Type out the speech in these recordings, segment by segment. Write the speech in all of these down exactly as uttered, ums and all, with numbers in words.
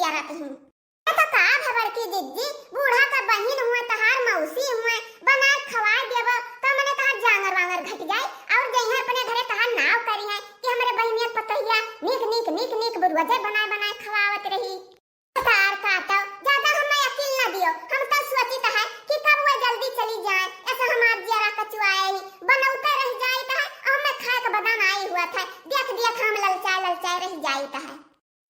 करत ही। ए तो का भा बड़की जिज्जी, बूढ़ा का बहिन हुए, तहार मौसी हुए, बनाए खवाए देबो, तो मने तहार जांगर वांगर घट जाई, और जइहें अपने घरे तहार नाव करिहें कि हमरे बहिनिया पतोहिया नीक नीक नीक नीक बुरुअजे बनाए बनाए खवावत रही। तार काटो, ज्यादा हमें अकिल न दियो, हम तो सोचित है कि कब वो जल्दी चली जाए, ऐसा हमार जियरा कचुआए ही, बनौते रह जाइत है, और हमें खाए के बदान आई हुआ था, देख देख हम ललचाए ललचाए रह जाइत है।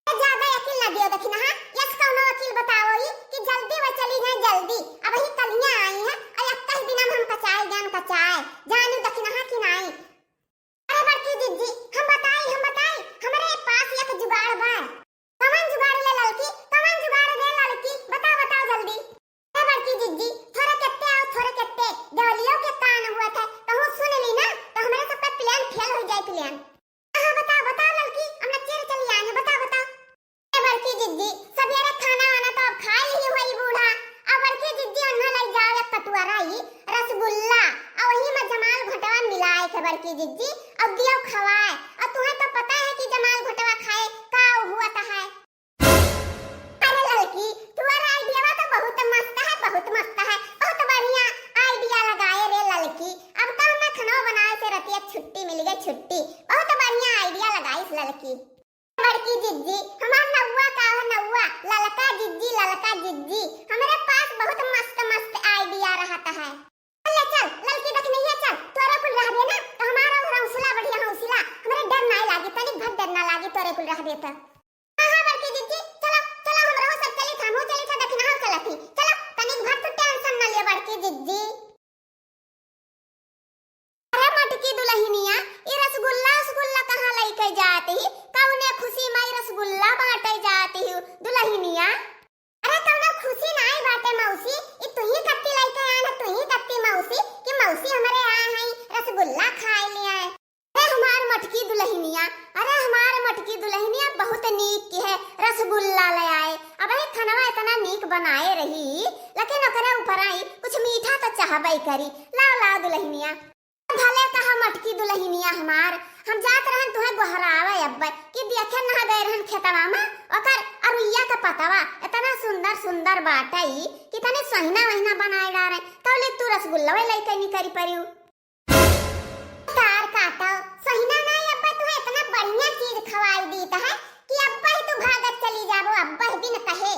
ए, ज्यादा अकिल ना दियो दखिनहा, यस कौनो अकिल बताओ ही कि जल्दी वे चली जाए जल्दी। अबहीं कलिया आई है, और एक ही दिना में हम कचाए जान कचाए, जानू दखिनहा कि नाई। अरे बड़की जिज्जी, हम बताई, हम बताई, हमरे पास एक जुगाड़ बा। कवन जुगाड़ ले ललकी, कवन जुगाड़ ले ललकी, बताओ, बताओ जल्दी। ए बड़की जिज्जी, थोरे केत्ते आओ, थोरे केत्ते, देवलियो के कान हुआ थे, कहूँ सुन ली ना, तो हमरे सबका plan fail हो जाए, plan। हाँ, बताओ, बताओ ललकी, हम नच्चे रे चली आए हैं, बताओ, बताओ। ए बड़की जिज्जी, सबेरे खाना वाना तो अब खाए ली हुई बूढ़ा, अब बड़की जिज्जी उन्हें लग जाओ एक कटोरा ही रसगुल्ला, और वही में जमाल घोटवा मिलाए के बड़की जिज्जी, और दियो खवाए, और तुम्हें तो पता है कि जमाल घोटवा खाए का हुआ था है। अरे ललकी, तोर idea तो बहुत मस्त है, बहुत मस्त है, बहुत बढ़िया idea लगाए रे ललकी। अब तो हमें खाना बनाए से रतिया छुट्टी मिल गई, छुट्टी। बहुत बढ़िया idea लगाइस ललकी। बड़की जिज्जी, हमार नौवा का है नौवा, ललका जिज्जी, ललका जिज्जी। हमरे पास बहुत मस्त मस्त idea रहत है। ले चल, ललकी दखिनैया चल, तोरे कुल रहबे ना, तो हमारा हौसला बढ़िया हौसला, हमरे डर नाई लागी, तनिक भर डर ना लागी, तोरे कुल रहबे तो। हाँ, हाँ, बड़की जिज्जी, चलो, चलो, हम रहो सब चली था, हमहू चली था, दखिनहा चलत ही। चलो, तनिक भर तू tension ना लियो, बड़की जिज्जी। अरे मोटकी दुलहिनिया, ई रसगुल्ला, रसगुल्ला कहाँ लइके जात ही? कौने खुशी में ई रसगुल्ला बाँटे जात ही दुलहिनिया? अरे कौनो खुशी नाई बाटे मौसी, ई तुही कत्ती लइके आए ना, तुही कत्ती मौसी, कि मौसी हमरे आए हैं, रसगुल्ला खाए ले आए। अरे हमार मोटकी दुलहिनिया, अरे हमार मोटकी दुलहिनिया बहुत नीक की है, रसगुल्ला ले आए। अबहीं खनवा इतना नीक बनाए रही, लेकिन ओकरे ऊपर आई कुछ मीठा तो चाहबे करी। लाओ, लाओ दुलहिनिया। भले कहा मोटकी दुलहिनिया हमार, हम जात रहन तुहें गोहरावे अब्बे कि देखे ना गए रहन खेतवा में, ओकर अरुइया के पतवा इतना सुंदर सुंदर बाटे कि तनी सोहिना वहिना बनाए डारे, तौले तू रसगुल्लवे लइके निकरी परियो। तार काटो, सोहिना नाई अब्बे तुहें इतना बढ़िया चीज खवाई दीत है कि अब्बे ही तू भागत चली जाबो, अब्बे ही बिन कहे।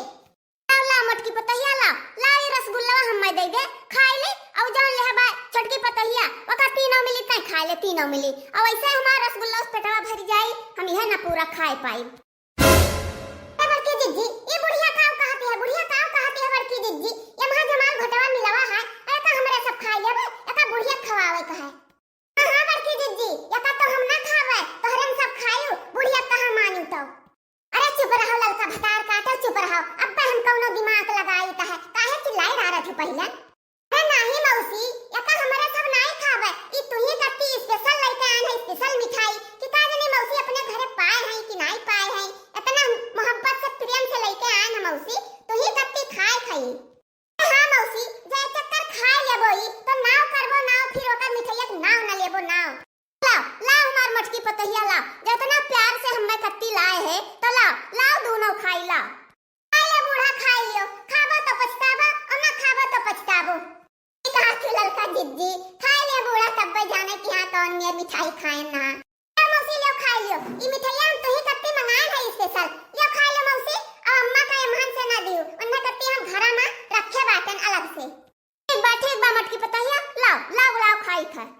लाओ, लाओ मोटकी पतोहिया, लाओ, लाओ ई रसगुल्लवा हम्मे दे दे, खाई ले, और जौन लेहे बा छोटकी पतोहिया, ओका तीनों मिली, तैं खाई ले, तीनों मिली। और वैसे हमार रसगुल्ला से पेटवा भर जाई, हम इहे ना पूरा खाए पाई। ए बड़की जिज्जी, ई बुढ़िया काऊ कहती है, बुढ़िया काऊ कहती है बड़की जिज्जी, ये महा जमाल घोटवा मिलवा है, एका हमरे सब खाई लेबे, एका बुढ़िया खवावे का है। हाँ, हाँ, बड़की जिज्जी, एका तो हम ना खावे, तोहरे हम सब खायू, बुढ़िया कहाँ मानी तो। अरे चुप रहो ललका भतार काटो, चुप रहो, अब्बे हम कौनो दिमाग लगाई त है, काहे चिल्लाई डारत हो पहिले? अरे नाही मौसी, एका हमरे सब नाई खावे, ई तुही कत्ती special लइके आन है, special मिठाई, कि का जानी मौसी अपने घरे पाए हैं कि नाई पाए हैं, इतना मोहब्बत से प्रेम से लइके आन है मौसी, तुही कत्ती खाए खाई। हाँ मौसी, जे चक्कर खाए लेबो ई, तो नाव करबो नाव, फिर ओकर मिठैया के नाव न लेबो नाव। लाओ, लाओ हमार मोटकी पतोहिया लाओ, जितना प्यार से हम्मे कत्ती लाए है, तो लाओ, लाओ दूनो खाई लाओ। खाई ले बूढ़ा, खाई लियो, खाबो तो पछताबो, और ना खाबो तो पछताबो। ई कहा थी ललका जिज्जी, खाई ले बूढ़ा तब्बे जाने कि हाँ कौन मेर मिठाई खाए ना। ए मौसी, लियो खाई लियो, ई मिठाइया हम तुही कत्ती मंगाए है special। लियो खाई लियो मौसी, अब अम्मा का एमहन से ना दियो, उन्हें कत्ती हम घरा में रखे बाटन अलग से। ठीक बा, ठीक बा मोटकी पतोहिया, लाओ, लाओ, लाओ खाई खा।